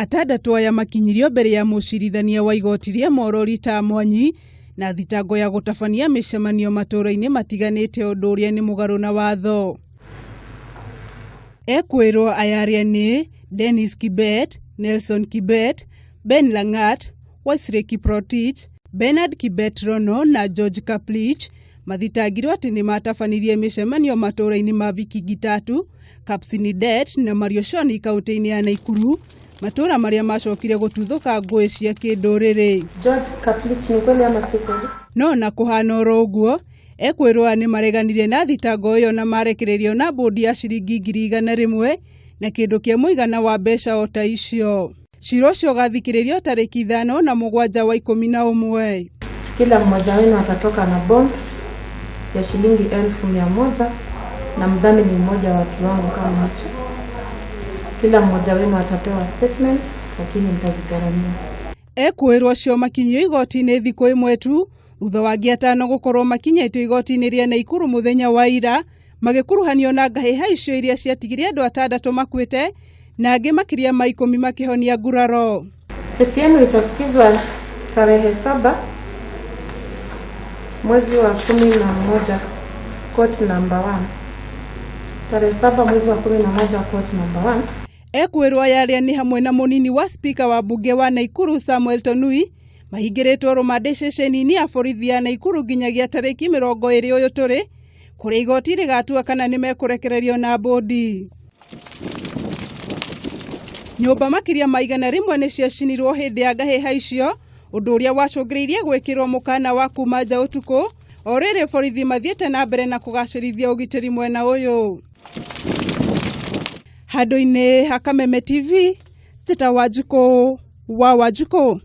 Atandatũ aya makinyirio mbere ya mũcirithania wa igoti rĩa Moro Rita Mwanyi na thitango ya gũtabania mĩcemanio matũũra-inĩ matiganĩte ũndũ ũrĩa nĩ mũgarũ na watho. Ekwĩrwo aya arĩa nĩ Dennis Kibet, Nelson Kibet, Ben Langat, Wesley Kiprotich, Bernard Kibet Rono na George Kaplich mathitangirwo atĩ nĩ matabanirie mĩcemanio matũũra-inĩ ma Vikingitatu, Kapsinidet na Marioshoni kaunti-inĩ ya Naikuru, matũũra marĩa macokire gũtuthũka ngũĩ cia kĩndũrĩrĩ. George Kaplich, ni kweli ama si kweli? No na kũhana oro ũguo, ekwĩrwo nĩ mareganire na thitango ĩyo na marekererio na bũndi ya ciringi 100,000 na kĩndũ kĩa mũigana wa mbeca o ta icio. Cira ũcio ũgathikĩrĩrio tarĩki 5 na 7 wa 11. Kila mmoja wenu atatoka na bond ya shilingi 100,000 na mdhamini mmoja wa kiwango kama hicho. Kila mmoja wenu atapewa statements, lakini mtazigharamia. Ekwĩrwo acio makinyio igoti-inĩ thikũ ĩmwe tu thutha wa angĩ 5 gũkorwo makinyĩtio igoti-inĩ rĩa Naikuru mũthenya wa ira magĩkuruhanio na ngahĩha icio iria ciatigire andũ 6 makuĩte na angĩ makĩria ma 10 makĩhonia nguraro. Kesi yenu itasikizwa tarehe 7 mwezi wa 11, court number 1. Tarehe 7 mwezi wa 11, court number 1. Ekwĩrwo aya arĩa nĩ hamwe na mũnini wa spika wa bunge wa Naikuru Samuel Tonui mahingĩrĩtwo rũmande ceceni-inĩ ya borithi ya Naikuru nginyagia tarĩki 20 ũyũ tũrĩ, kũrĩa igoti rĩgatua kana nĩ mekũrekererio na bũndi. Nyũmba makĩria ma 100 nĩ ciacinirwo hĩndĩ ya ngahĩha icio, ũndũ ũrĩa wacũngĩrĩirie gwĩkĩrwo mũkana wa kuma nja ũtukũ, o rĩrĩ borithi mathiĩte na mbere na kũgacĩrithia ũgitĩri mwena ũyũ. Handũ-inĩ ha Kameme TV, Njĩta Wanjikũ wa Wanjikũ.